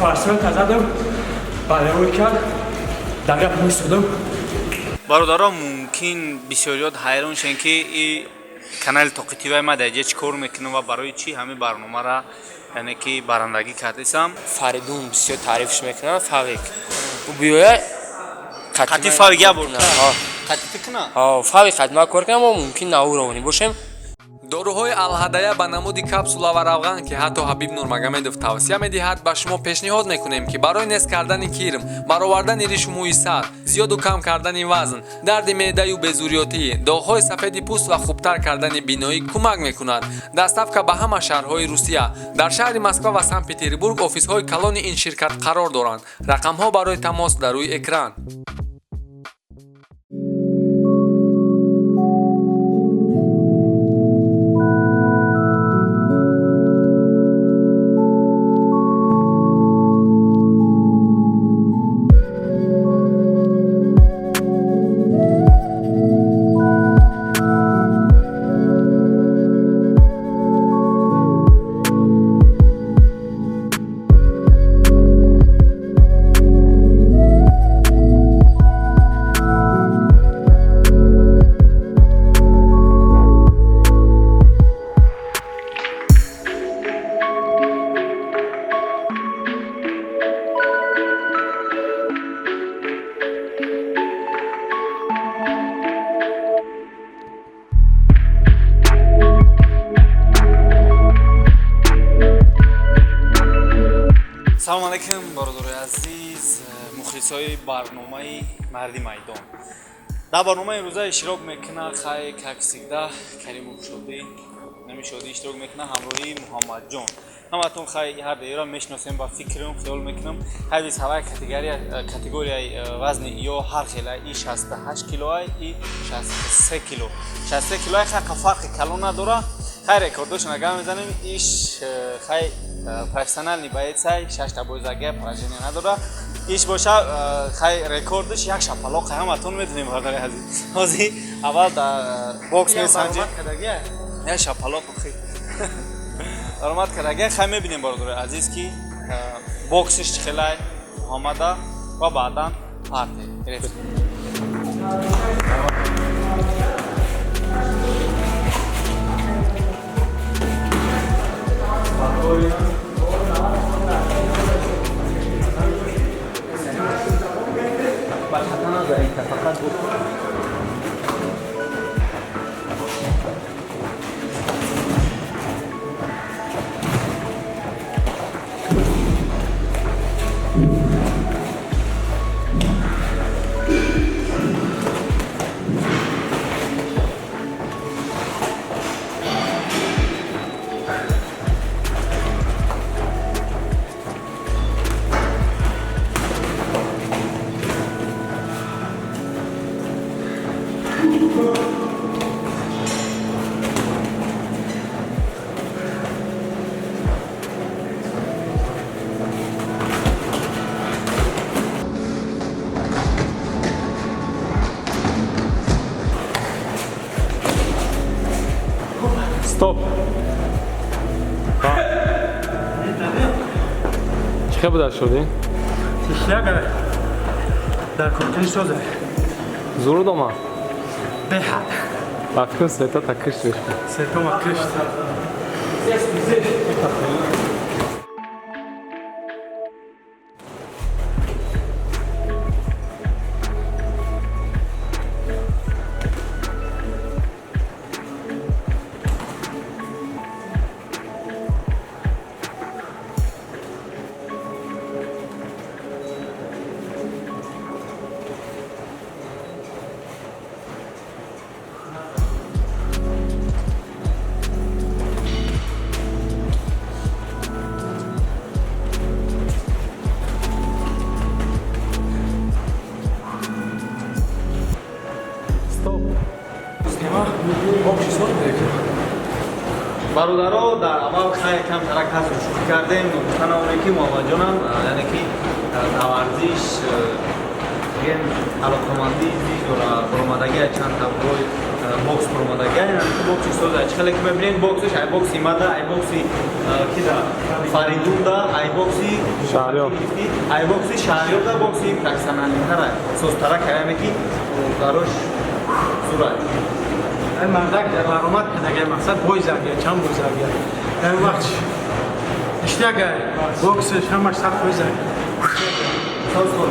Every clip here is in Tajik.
Парсмента задам, болевой кард, дар гап меистодам. Бародарон, мумкин бисёриёт ҳайрон шен, ки и канали Тоқи ТВ ма дар ҷа чӣ кор мекунам ва барои чӣ ҳамин барномара, яъне ки барандагӣ кардесам. Фаридун бисёр таърифш мекунам, Фавик. Ӯ биёя. Қати Фавик як бор қати ту куна. Фавик қати ма кор кунам, мо мумкин науровонӣ бошем. Доруҳои Алҳадая ба намуди капсула ва равған, ки ҳатто Ҳабиб Нурмагомедов тавсия медиҳад, ба шумо пешниҳод мекунем, ки барои нест кардани кирм, баровардани ришу мӯи сар, зиёду кам кардани вазн, дарди меъдаю безурётӣ, доғҳои сафеди пӯст ва хубтар кардани биноӣ кӯмак мекунад. Доставка ба ҳама шаҳрҳои Русия. Дар шаҳри Москва ва Санкт Петербург офисҳои калони ин ширкат қарор доранд. Рақамҳо барои тамос дар рӯи экран. Салому алайкум, бародарои азиз, мухлисои барномаи Марди майдон. Дар барномаи имрӯза иштирок мекунад, хай, как всегда, Каримов Шодӣ, нами Шодӣ иштирок мекунад ҳамроҳии Муҳаммадҷон. Ҳаматон, хай, ҳар деюра мешиносем, ба фикрам, хиёл мекунам. Хай, весовая категорияи вазни ё ҳар хела: и 68 килоай, и 63 кило. 63 килоай, хай, фарқи калон надора. Хай, рекордошон агар мезанем, иш, хай, профессиональный боец ай, шашта бой загия, поражение надора. Иш боша, хай, рекордш як шапалоқ, ҳаматон медонем, бародари азиз. Ҳозир аввал дар бокс месанҷем, як шапалоқ охи баромад кардагия. Хай, мебинем, бародари азиз, ки боксиш чӣ хелай омада ва баъдан партия гирефт. Стоп! Чӣ хел буда, Шодӣ? Тишягара дар коркунӣ соза. Зуруд омад? Беҳад. Ба фикрам, света та кишт. Сетома кишт. Стоп! Бародаро, дар аввал, хай, кам тарак ҳаст, шӯхӣ кардем. Гуфтан оне ки Муҳаммадҷонам, яъне ки дар варзиш бигем. Алоқамандии зич дора, баромадагия чанд таброй бокс баромадагия, бокси соза. Чӣ хеле ки мебинед, боксиш ай бокси мада, ай бокси кида Фаридунда, ай бокси Шаҳриёр, ай бокси Шаҳриёрда, бокси профессионалитара, созтара каяме ки дарош зурай. Ай мардак дар баромад кардагай, мақсад бой задия, чанд бой задия. Дар вақт иштагай, боксиш ҳамаш 100% задия. Соз кор.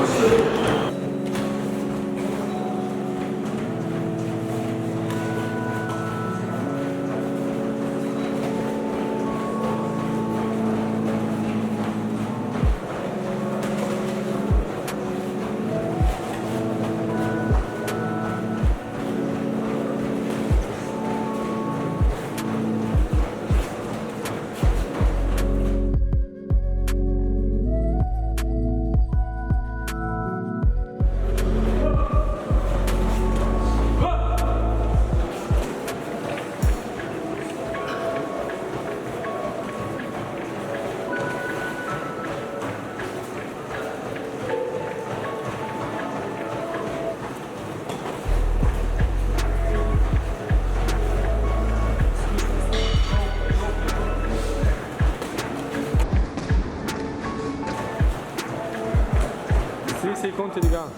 Секунды, дигар.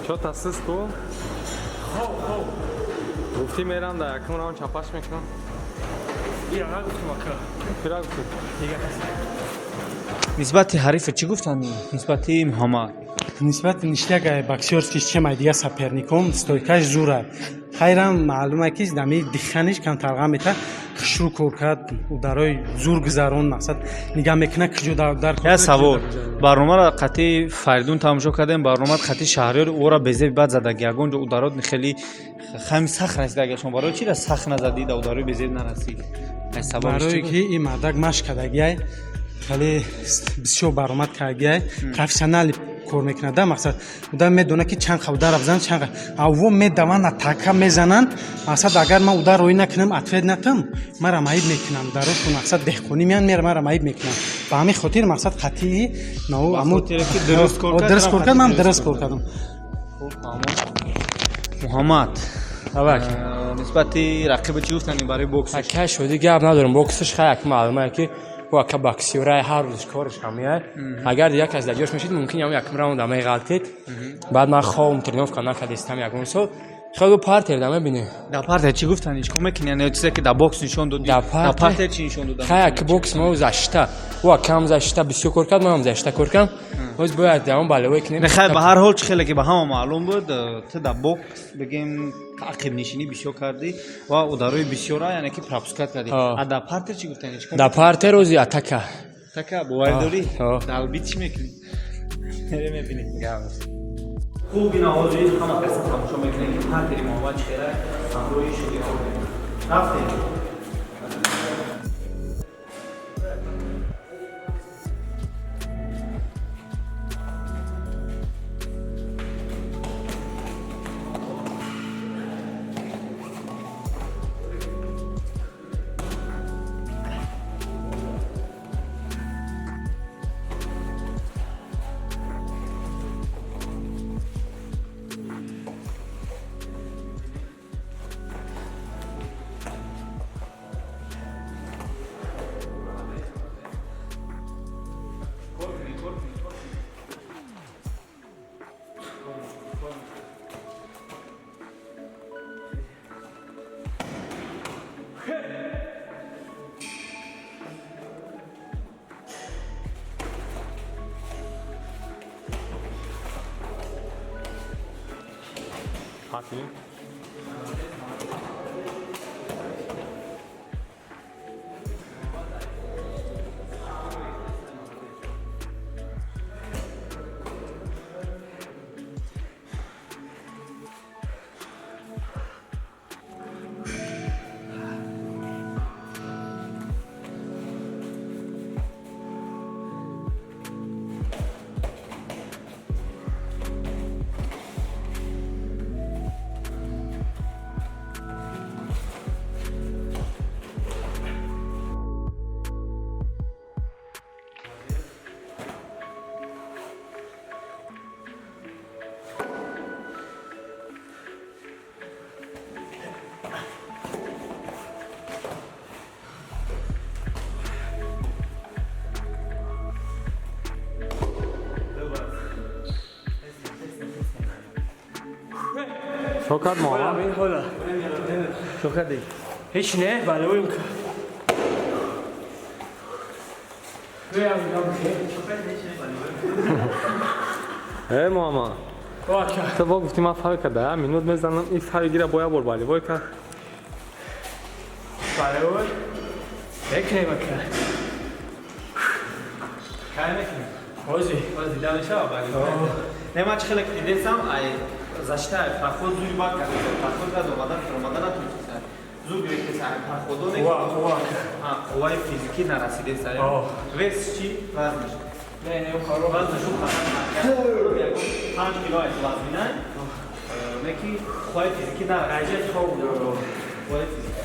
Чо тасис ку? Гуфтӣ мерам, дар якум раунд чапаш мекунам. Ира нагуфтум, ака. Кира гуфтӣ? Нисбати ҳарифа чӣ гуфтанд? Нисбати Муҳаммад. Нисбати ништяга боксёрский чем дигар соперником стойкаш зура. Хайрам маълума ки дами диханиш камтарға мета, хушрӯ кор кард, ударои зур гузарон, мақсад нигаҳ мекунад куҷо дар. Як савол: барномаро қатъи Фаридун тамошо кардем, барномаат қатъи Шаҳриёр, ӯро безеби бад задаги, ягон ҷо ударот хеле хами сахт расида шумо, барои чира сахт назадӣ, да ударои безеб нарасид? Барое ки ин мардак машқ кардагиай, хеле бисёр баромад кардагиай, профессионали кор мекунад, да, мақсад удар медонад ки чанд удар бизанад, чанд аво медаванд, атака мезананд. Мақсад агар ман удар роӣ накунам, ответ натам, мара маиб мекунам, дарошу мақсад деҳқонӣ меянд, мера мара маиб мекунам. Ба ҳамин хотир мақсад қатъии дуруст кор кард, ман дуруст кор кардам. Муҳаммад, нисбати рақиба чӣ гуфтанӣ барои бокс? Ака, шуди гап надорам, боксиш хай як маълума ки ӯ ака боксёрай, ҳар рӯз кориш ҳамияй. Агар як кас дар ҷош мешид, мумкин ям якум раунд меғалтид. Баъд ман ховм, тренировка накардистам ягон сол. Хеле партер да мебинӣ. Дар партер чӣ гуфтанӣ? Чӣ кор мекунӣ? Яъне чизе ки дар бокс нишон додӣ, Дар дар партер чӣ нишон додам? Хай, ака, бокс мо защита. Ӯ акам защита бисёр кор кард, манам защита кор кардам. Боз бояд давом болевой кунем. Не, хай, ба ҳар ҳол, чӣ хеле ки ба ҳама маълум буд, ту дар бокс, бигем, ақибнишинӣ бисёр кардӣ ва ударои бисёра, яъне ки пропускать кардӣ. А дар партер чӣ гуфтанӣ? Чӣ кор? Дар партер рӯзи атака. Атака боварӣ дорӣ? Ҳо. Далби чӣ мекунӣ? Мебинӣ. Хуб, ина ҳозир ҳама касе тамошо мекунем, ки партери Муҳаммад чӣ хела ҳамроҳи шудиҳо. Рафтем. Партнер. Шокат муҳаммад. Ҳола. Шокади. Ҳеч не, балевоим. Э муҳаммад. Ту во гуфти ман фарқ карда, минут мезанам, ин фарқ гира боя бор балевой кард. Балевой. Мекунем ака. Кай мекунем? Ҳози. Ҳози дида мешава балевой. Не, ман чӣ хеле ки дидесам, ай защита ай проход зури бад кард. Проход газ омадан, фиромадан натонистеса. Зур гирифтеса, ай проходо не. Қувва, қувва. А, қувваи физикӣ нарасидеса. Вес чӣ? Вазнаш. Не, не, қарор. Вазнаш у хатар 5 кило ай вазнина. Неки қувваи физикӣ нарасид. Аҷаб хоб буд. Қувваи физикӣ.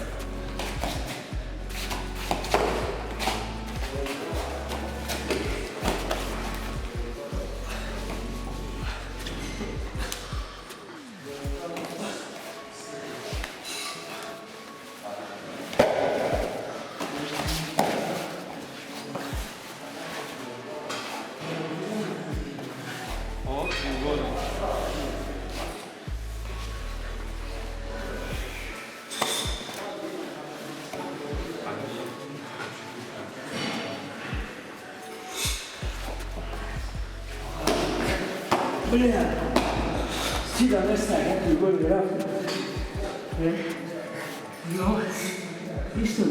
Бля, сила неста, як гол рафт. Ну, исто.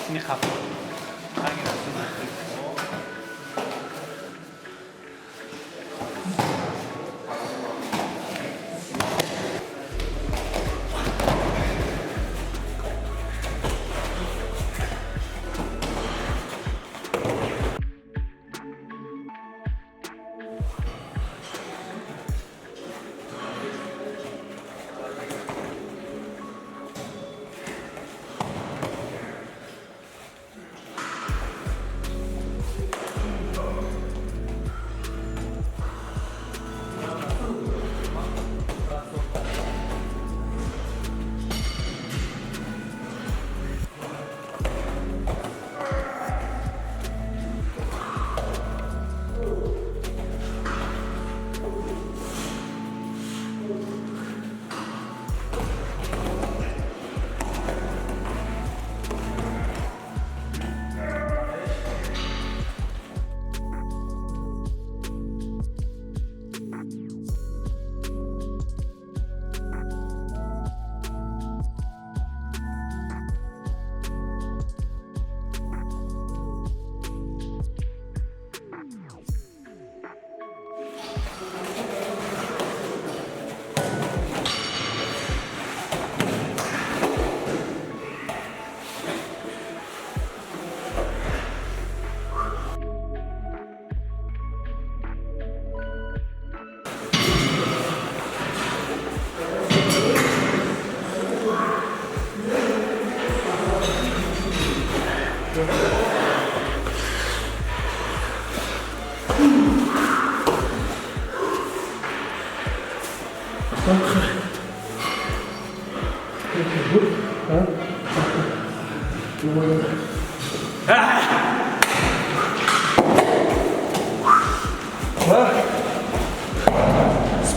Не хапа.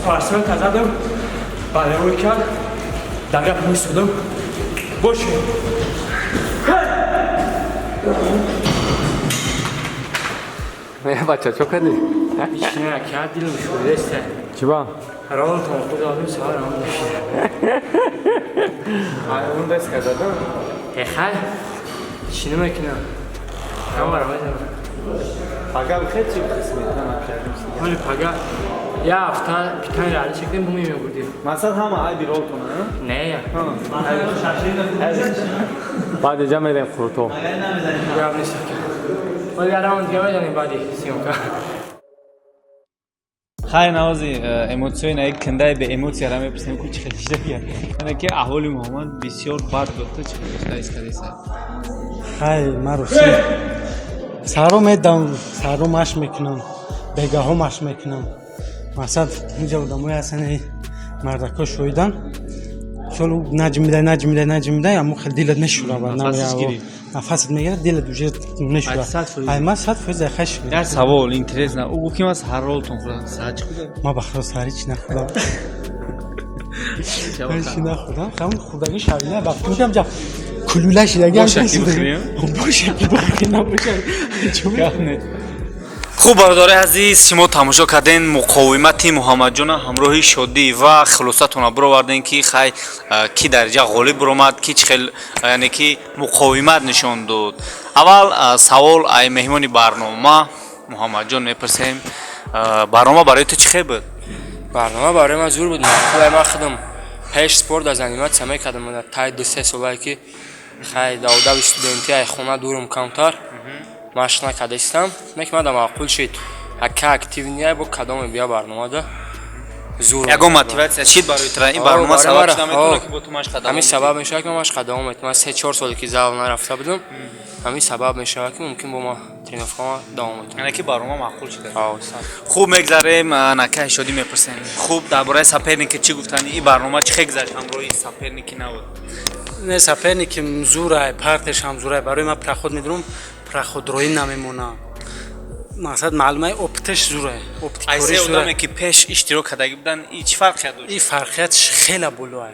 Спортсмен задам, болевой кард, дар гап меистодам. Боши. Не, бача, чо кардӣ? Не, ка дилам шуридаста. Чӣ ба? Ролтон худ одам саҳар ам мешид. Он даст кардада? Э хай. Чӣ намекунам? Ҳамаро мезанам. Пага бихел чӣ сметана кардем? Ҳоли пага я ҳафта питани рали шекдем, бу мемебурдем. Мақсад ҳама айби ролтона? Не. Баъд иҷа мерем хурто. Гап нест. Ҳоли я раунд дига мезанем баъди съёмка. Хайр, навози эмоцияи на киндаи бе эмоцияра мепурсем, ку чӣ хел шидагия, яъне ки аҳволи Муҳаммад бисёр бад буд, ту чӣ хел гуфта искадиса? Хай, ман ростӣ саҳро медам, саҳро машқ мекунам, бегаҳо машқ мекунам. Мақсад, инҷа одамое ҳастанд, мардако шоҳидан. Мисол, наҷмидай, наҷмидай, наҷмидай, аммо хел дилат мешӯрава, нафасат мегирад, дилат уже мешӯра. Ай, ман 100% хай шуд. Як савол интересно: ӯ гуфт, ки ман саҳар ролтон хӯрдам, саҳар чӣ хӯрдам? Ман ба худо саҳари чӣ нахӯрдам, чӣ нахӯрдам. Ҳамон хӯрдагӣ шавина ба фикрам ҷа кулула шидаги. Боша, ки бихӯрем? Боша, ки бихӯрем, набоша. Хуб, бародари азиз, шумо тамошо кардем муқовимати Муҳаммадҷона ҳамроҳи Шодӣ ва хулосатона бировардем, ки хай, ки дарҷа ғолиб баромад, ки чӣ хел, яъне ки муқовимат нишон дод. Аввал савол ай меҳмони барнома Муҳаммадҷон мепурсем: барнома барои ту чӣ хел буд? Барнома барои ман зур буд, маъқул. Ман худам пеш спорт заниматься мекардам, тай 2-3 солае ки хай давдави студентӣ, ай хона дурум, камтар машқ накардастам. Не ки мада маъқул шид, ака активный бо кадоме бия барномада зур. Ягон мотиватсия шид барои тра ин барнома? Сабаб шуда метавонад, ки бо ту машқ ҳамин сабаб мешавад, ки ман машқ давом метавонам. Ман 3-4 соле ки зал нарафта будам, ҳамин сабаб мешавад, ки мумкин бо ма тренировкама давом метавонам. Яъне ки барнома маъқул шуда. Хуб, мегзарем, накаи Шодӣ мепурсем. Хуб, дар бораи соперники чӣ гуфтани? Ин барнома чӣ хел гузашт ҳамроҳи соперники набуд? Не, соперники зурай, партеш ҳам зурай. Барои ман проход медурам, проходроӣ намемонам. Мақсад, маълумаи опыташ зурай. Ай се одаме, ки пеш иштирок кардагӣ буданд, и чӣ фарқият дошт? И фарқиятш хеле болоай.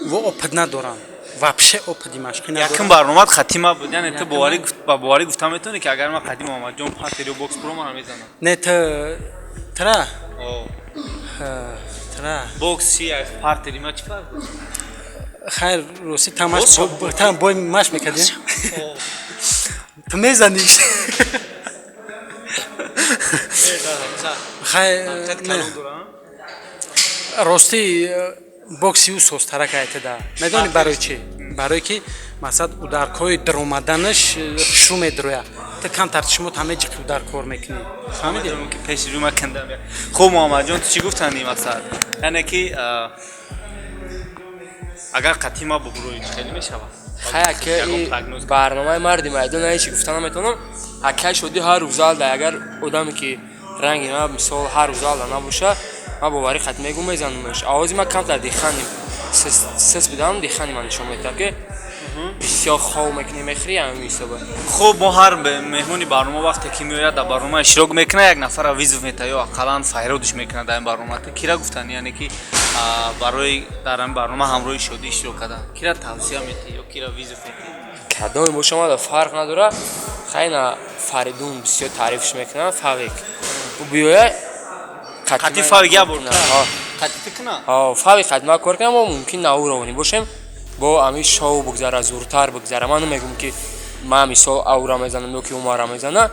Во опыт надорам, вообще опыти машқӣ надорам. Якум барномат хатима буд, яъне ту ба боварӣ гуфта метавонӣ, ки агар ман қадим Муҳаммадҷон партери бокс буро, мана мезанам? Не, ту тра тра Бокс чи, партери ма чӣ фарқ? Хайр, рости тамаш там бой машқ мекардем, ту мезанӣ. Хай, рости бокси ӯ созтарак айтада. Медонӣ барои чӣ? Барое ки масалан ударкҳои даромаданаш хушу медрояд, ту камтар чишмот ҳаме ҷиқи удар кор мекунӣ. Фаҳмидӣ, ки пеши рӯ кандам. Хуб, Муҳаммадҷон, ту чӣ гуфтанди? Мақсад, яъне ки агар қатъи ма бубурӯи, хеле мешавад? Хай, ака, барномаи марди майдон ҳечи гуфта наметавонам. Акай Шодӣ ҳар рӯз алда, агар одаме ки ранги ма, мисол, ҳар рӯз алда набоша, ман боварӣ хат мегум, мезанамаш. Овози ман камтар дихани сис будам, дихани ман нишон медиҳад, ки бисёр хов мекунӣ, мехӯрӣ, ҳамин ҳисоба. Хуб, мо ҳар меҳмони барнома вақте ки меояд, дар барнома иштирок мекунад, як нафарро вызов метаҳад ё ақаллан файродиш мекунад дар ин барнома. Ту кира гуфтани, яъне ки барои дар ин барнома ҳамроҳи Шодӣ иштирок кардан кира тавсия метиҳӣ ё кира вызов метиҳӣ? Кадоме боша, мада фарқ надора. Хайна, Фаридун бисёр таърифш мекунам, Фавик ӯ биёяд. Қатъи Фавик як бор қатъи ту куна? Фавик қатъи ман кор кунам, мо мумкин науровонӣ бошем, бо ҳамин шоу бигзара, зуртар бигзара. Ман намегӯм, ки ман мисол аура мезанам ё ки умара мезана,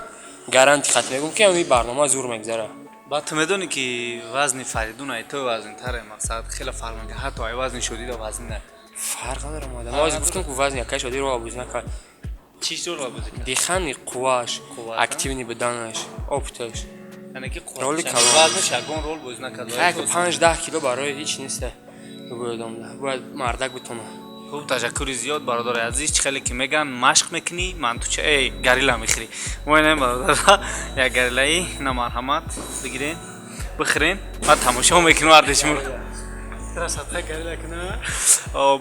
гаранти хат мегӯм, ки ҳамин барнома зур мегзара. Баъд ту медонӣ, ки вазни Фаридун ай то вазнтаре, мақсад, хеле фарқ мекунад, ҳатто ай вазни Шодида вазн не. Фарқ надорам. Ман ози гуфтам, ки вазни якай Шоди рола бозӣ накард. Чӣ рола бозӣ кард? Дихани, қуввааш, активный буданаш, опыташ. Яъне ки роли калон. Вазнаш ягон рол бозӣ накард. 5-10 кило барои ҳеҷ нест, бояд мардак битона. Хуб, ташаккури зиёд, бародари азиз. Чӣ хеле ки меган, машқ мекунӣ, мантуча э горилла мехӯрӣ. Мо инам бародара як гориллаи на, марҳамат, бигирен, бихӯрен, баъд тамошо мекунем ардишмур.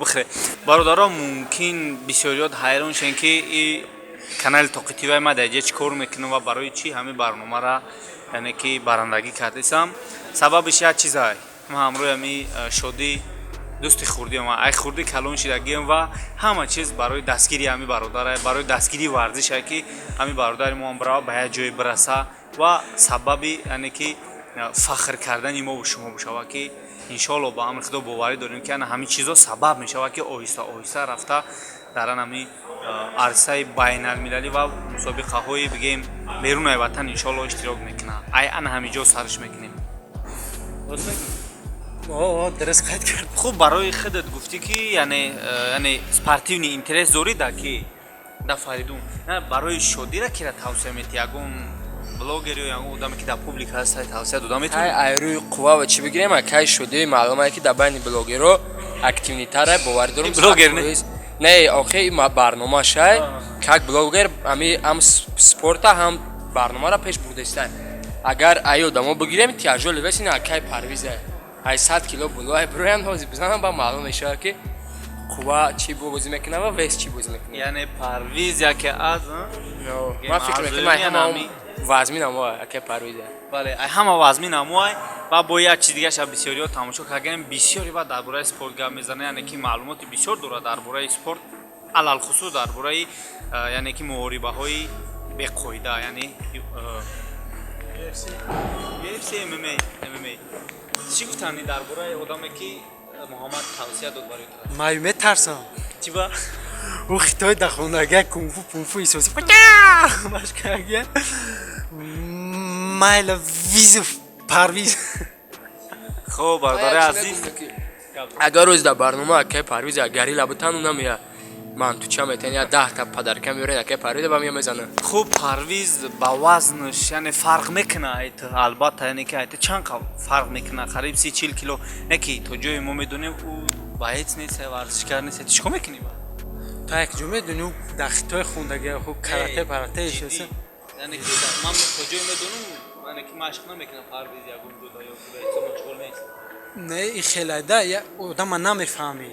Бихӯре, бародаро. Мумкин бисёриёт ҳайрон шен, ки и канали Тоқи ТВ ма дар ҷа чӣ кор мекунам ва барои чӣ ҳамин барномара, яъне ки барандагӣ кардисам. Сабабиш як чизай. Ман ҳамроҳи ҳами Шодӣ, дӯсти хурдиам, ай хурдӣ калон шидагием ва ҳама чиз барои дастгирии ҳами бародаре, барои дастгирии варзише, ки ҳами бародари мо ҳам бирава, ба як ҷое бираса ва сабаби, яъне ки, фахр кардани мо шумо бошава, ки иншоалло ба амри Худо боварӣ дорем, ки ана ҳамин чизо сабаб мешавад, ки оҳиста оҳиста рафта дар ан ҳами арсаи байналмилалӣ ва мусобиқаҳои, бигем, берунаи ватан иншоалло иштирок мекунад. Ай ана ҳамин ҷо сарш мекунем. Дуруст қайд кард. Хуб, барои худат гуфтӣ, ки яъне спортивный интерес дорӣ да ки да Фаридун, барои Шодира кира тавсия метӣ? Ягон блогер ё ягон одаме, ки дар публика ҳаст, тавсия дода метавонӣ? Ай рӯи қувва ва чӣ бигирем, акай Шодии маълумае, ки дар байни блогерро активный таре, боварӣ дорам. Блогер не? Не, охи барномашай как блогер ами ҳам спорта, ҳам барномаро пеш бурдаиста. Агар ай одамо бигирем, тяжёлый вес ин акай Парвиза, ай 100 кило боло ай бироян, ҳозир бизанам, ба маълум мешавад, ки қувва чӣ бозӣ мекунад ва вес чӣ бозӣ мекунад. Яъне Парвиз яке аз Ман фикр мекунам, ай ҳама вазмин амоа акай Парвиза. Бале, ай ҳама вазмин амоай. Ва бо як чиз дигаша бисёриҳо тамошо кардем, бисёре ба дар бораи спорт гап мезанад, яъне ки маълумоти бисёр дорад дар бораи спорт, алалхусус дар бораи, яъне ки, муҳорибаҳои беқоида, яъне UFC, MMA. MMA чӣ гуфтани дар бораи одаме, ки Муҳаммад тавсия дод барои ту? Ман метарсам. Чӣ ба? Ӯ Хитой дар хонага кунфу пунфу исоси машкагия майла вызов Парвиз. Хуб, бародари азиз. Агар рӯз дар барнома акай Парвиз гарила бутану намея, ман ту ча метан, я 10-та подарка меорен, акай Парвиза ба мия мезана. Хуб, Парвиз ба вазнаш, яъне, фарқ мекуна айт, албатта, яъне ки айт чанд фарқ мекуна, қариб 30-40 кило. Не ки то ҷое мо медонем, ӯ боец нест, варзишкар нест. Чӣ кор мекунӣ? То як ҷо медонӣ, ӯ дар Хитой хондагия, хуб, карате парате ишоса. Яъне ки ман то ҷое медонам, яъне ки машқ намекунам Парвиз ягон ҷода ё машғул нест. Не, и хелайда одама намефаҳмӣ.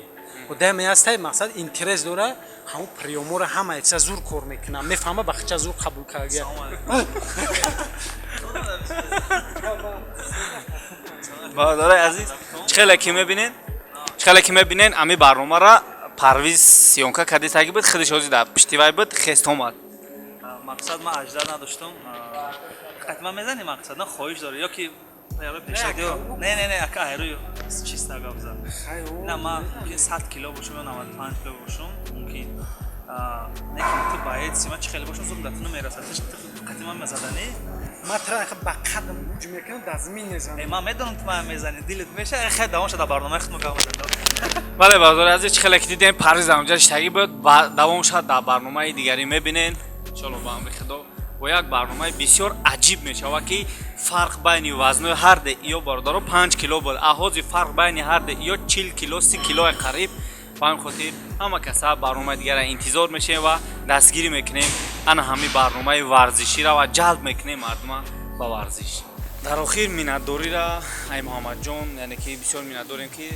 Одаме ҳастай, мақсад, интерес дора, ҳамун приём ора, ҳама чиза зур кор мекунам, мефаҳма, ба хича зур қабул кардия. Бародарои азиз, чӣ хеле ки мебинен, чӣ хеле ки мебинен, ами барномара Парвиз съёмка кардисаги буд, худаш ҳозир дар пишти вай буд, хест омад. Мақсад, ман ажда надоштум. Ҳатман мезанӣ, мақсад, на хоҳиш дорӣ ё ки пешадиё? Не, не, не, ака, айрӯи чиста гап зад. На, ман мумкин 100 кило бошам ё 95 кило бошам мумкин, не ки ту боец, ман чӣ хеле бошам, зуд ба ту намерасад. Қати ман мезаданӣ? Ман тра ба қадам ҳуҷум мекунам, дар замин мезанам. Ман медонам, ту ман мезанӣ, дилат меша. Хеле давом шуда барномаи худмо гап мезанам. Бале, бародари азиз, чӣ хеле ки дидем, Парвиз ҳамҷа иштагӣ буд. Давом шуд, дар барномаи дигарӣ мебинен иншоалло. Ба амри Худо бо як барномаи бисёр аҷиб мешавад, ки фарқ байни вазнои ҳарде ё бародаро 5 кило буд, а ҳозир фарқ байни ҳарде ё 40 кило, 30 килои қариб. Ба ҳамин хотир ҳама каса барномаи дигара интизор мешавем ва дастгирӣ мекунем ана ҳамин барномаи варзиширо ва ҷалб мекунем мардума ба варзиш. Дар охир миннатдориро ай Муҳаммадҷон, яъне ки бисёр миннатдорем, ки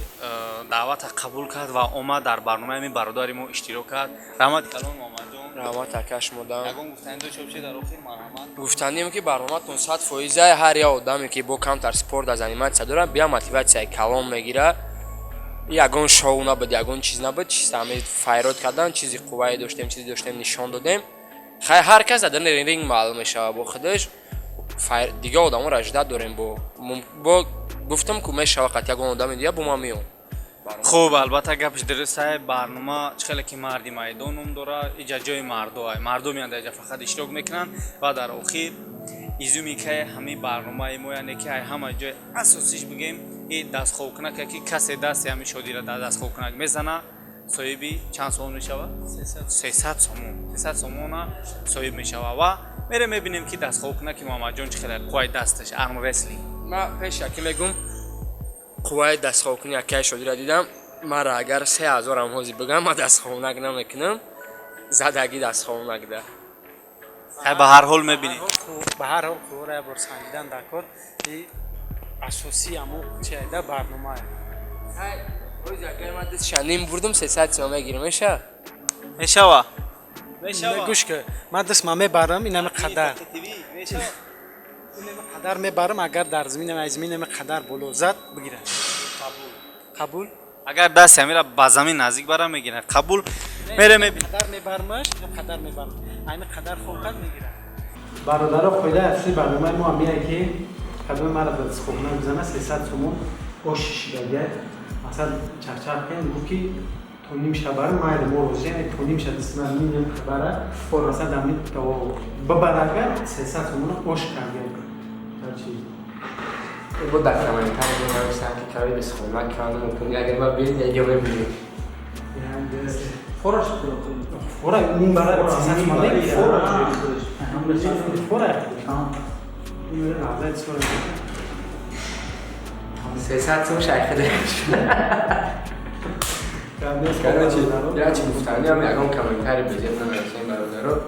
даъвата қабул кард ва омад, дар барномаи ҳамин бародари мо иштирок кард. Раҳмати калон, Муҳаммадҷон. Раҳмат, ака, шумода. Ягон гуфтанӣ дошта бошед дар охир, марҳамат. Гуфтанем, ки барноматон 100%. Ҳар як одаме, ки бо камтар спорт заниматься дорад, бия, мотиватсияи калон мегира. Ягон шоу набуд, ягон чиз набуд, чиз ҳами файрод кардан, чизи қуввае доштем, чизе доштем, нишон додем. Хай, ҳар кас дар ринг маълум мешавад бо худаш. Дига одаморо ждать дорем. Бо гуфтам, ку мешава, қат ягон одами дига бо ман меом. Хуб, албатта, гапш дуруст. Барнома чӣ хеле ки «Марди майдон» ном дорад, иҷа ҷои мардоа, мардо меянд, иҷа фақат иштирок мекунанд. Ва дар охир изюминка и ҳамин барномаи мо, яъне ки ай ҳама ҷои асосиш бигем, и дастхобкунаке, ки касе дасти ҳамин Шодира дар дастхобкунак мезана, соҳиби чанд сомон мешавад? 300 сомон, 300 сомона соҳиб мешавад. Ва мерем, мебинем, ки дастхобкунаки Муҳаммадҷон чӣ хеле қувваи дасташ, армрестлинг. Ман пешаки мегум, қувваи дастхобкуни акаи Шодира дидам. Мара агар 3000-ам ҳозир бигам, ман дастхобнак намекунам, задаги дастхобнакда. Ба ҳар ҳол мебинем. Ба ҳар ҳол қувваро як бор санҷидан дар кор и асосии ҳамун чиайда барномае. Агар ман дастша ним бурдум, 300 сом мегирам, меша? Мешава. Гӯш ка, ман дастма мебарам, инами қадар, инами қадар мебарам, агар дар заминам, аз заминами қадар боло зад, бигирам. Қабул. Агар дасти амира ба замин наздик бара, мегирад. Қабул, мере мебин. Қадар мебармаш, қадар мебарм, айни қадар хом кард, мегирад. Бародаро, қоидаи асосии барномаи мо ҳамияе, ки кадоми мара дар дастхона бизана, 300 сомон ош шишидагия. Масалан, чарчар кунем, гуфт, ки то ним шабара майли, мо розием, то ним ша дистна ним хабара масалан дами то бабарага 300 сомона ош кардем. Чӣ? Бо дар комментарий нависам, ки кави бисхона кардам, мумкин агар ма бин яге мебинем. Фораш. Фора ним бара 300 сомона, фора фора. Лаҳзаи сора. 300 сом шайхида. Короче, я чи гуфтаниам, ягон комментарий безеб нанависем, бародаро.